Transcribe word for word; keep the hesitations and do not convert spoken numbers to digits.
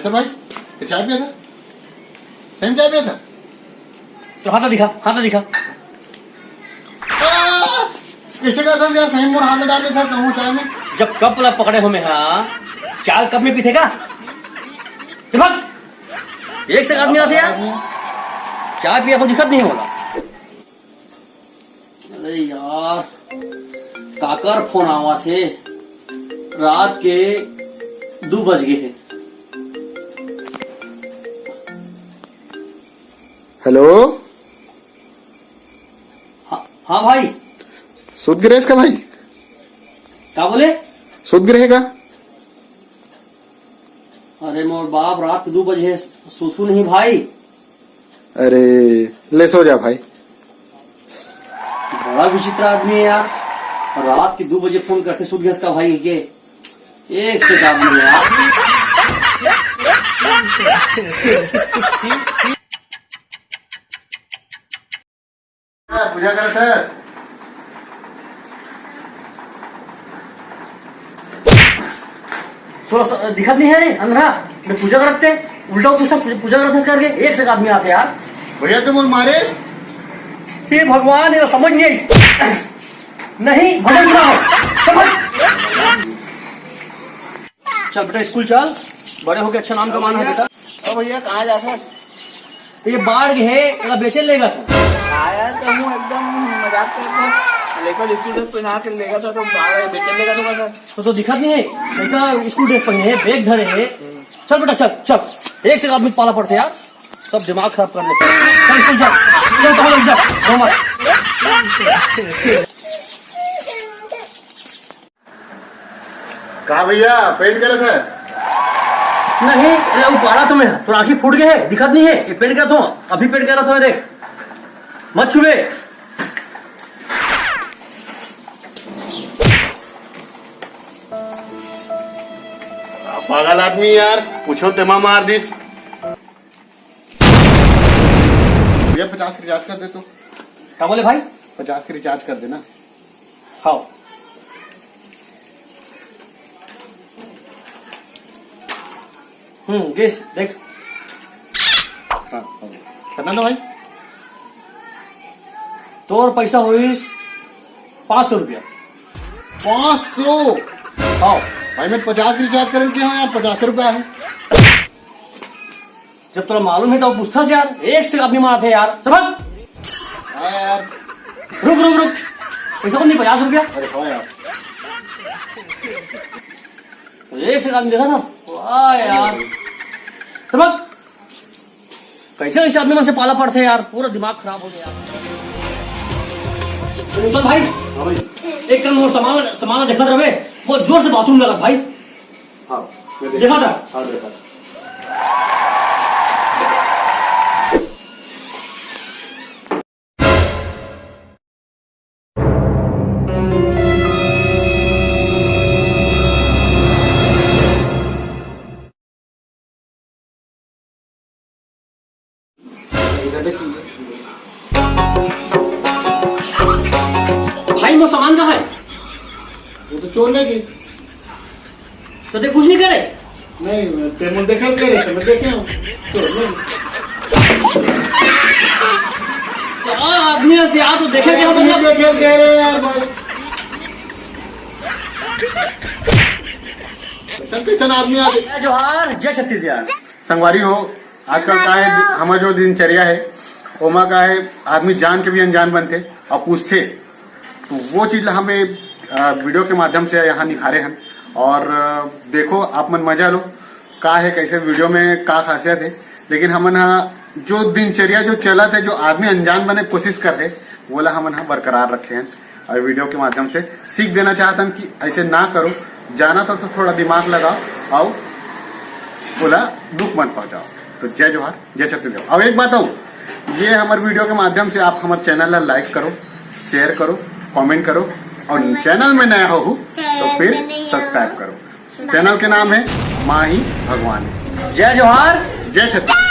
चल भाई, ये चाय पिया था, सही में चाय पिया था। तो हाथ तो दिखा, हाथ तो दिखा। आ, कैसे करता यार, कहीं मोर हाथ डाल देता कहूँ चाय में। जब कप ला पकड़े हो मैं, हाँ, चार कप में पीथे का? चल भाग। एक से आदमी आथे यार, चाय पिया को दिक्कत नहीं होला। अरे यार, काकर फोन आवा थे? रात के दू बज गए हैं। हेलो। हाँ, हाँ भाई। सुत गिरेस का भाई? का बोले? सुत गिरे का? अरे मोर बाप, रात के दू बजे हे, सुतू नहीं भाई। अरे, ले सो जा भाई। बड़ा विचित्र आदमी है यार, रात के दू बजे फोन करते, सुत गिरेस का भाई के? एक से आदमी है यार। पूजा करत हस? थोड़ा सा दिखत नहीं है रे, अंधरा। मैं पूजा करत ते, उल्टा तू सब पूजा करत हस करके, एक से आदमी आथे यार। भैया, तुम बोल मारे? हे भगवान, ये समझ नहीं आई। नहीं, भजन सुना हो। चल भाग। चल बेटा, स्कूल चल, बड़े होके अच्छा नाम कमाना है बेटा। ओ भैया, कहाँ जात हस? ये बाढ़ के है, एला बेचे लेगा तू। आया तो हूँ, एकदम मजाक करके लेकर स्कूल ड्रेस पहना के लेगा था, तो बाढ़ बेचे लेगा तो कैसे? तो, तो दिखत नहीं है, लड़का स्कूल ड्रेस पहने है, बैग धरे है। चल बेटा, चल, चल, एक से आदमी पाला पड़ते यार, सब दिमाग खराब कर देते हैं। चल स्कूल चल, चल, चल, चल, चल, चल। का भैया, पेंट करत है? नहीं, अरे वो पाला तुम्हें, तोर आँखी फूट गए है, दिखत नहीं है, ये पेंट करत हो, अभी पेंट करत हो, देख, मत छुबे। पागल आदमी यार, पूछो तेमा मार दिस। भैया, पचास रिचार्ज कर दे तो। का बोले भाई? पचास के रिचार्ज कर देना। हाँ। हम्म, गिस, देख। हाँ, हो गया। कितना था भाई? तोर पैसा होइस पाँच सौ रुपया। पाँच सौ? हाँ। भाई, मैं पचास रिचार्ज करन के हूँ यार, पचास रुपया है। जब तोला मालूम है तो पूछता से यार, एक से आदमी मारत है यार, समझ? हाँ यार। रुक, रुक, रुक, पैसा कौन नहीं, पचास रुपया? अरे हाँ यार। एक से आदमी देखा था, वाह यार, समझ? कैसे ऐसे आदमी मन से पाला पड़ते हैं यार, पूरा दिमाग खराब हो गया यार। तो भाई, हाँ भाई। एक काम, वो सामान, सामान देखत रहे, बहुत जोर से बाथरूम लगत भाई। हाँ, मैं देखा देखा। था? हाँ, देखा था। भाई, मोर सामान कहाँ है? वो तो चोर ले गए। तो ते कुछ नहीं करे? नहीं, ते मोर देखल के रहे, मैं देखे हूँ। चोर ले गए। तो आ आदमी से आप तो देखे क्या मतलब? देखल के रहे यार भाई। कैसन, कैसन आदमी आ गए? जय जोहार, जय छत्तीसगढ़। संगवारी हो, आजकल का है, हमर जो दिनचर्या है, ओमा का है, आदमी जान के भी अनजान बनथे अउ पूछथे, तो वो चीज ला हमें, अ, वीडियो के माध्यम से यहाँ निखारे हन। और, अ, देखो, आप मन मजा लो, का है, कैसे वीडियो में का खासियत है, लेकिन हमन हा जो दिनचर्या जो चलत है, जो आदमी अनजान बने कोशिश कर रहे, वो ला हमन हा बरकरार रखे हन। और वीडियो के माध्यम से सीख देना चाहत हन कि ऐसे ना करो, जाना तो, तो थोड़ा दिमाग लगाओ, अउ ओला दुख मत पहुंचाओ। तो जय जोहार, जय छत्तीसगढ़। अब एक बात और, ये हमर वीडियो के माध्यम से आप हमर चैनल ला लाइक करो, शेयर करो, कमेंट करो, और चैनल में नया हो तो फिर सब्सक्राइब करो। चैनल के नाम है माही भगवान। जय जोहार। जय छत्तीसगढ़।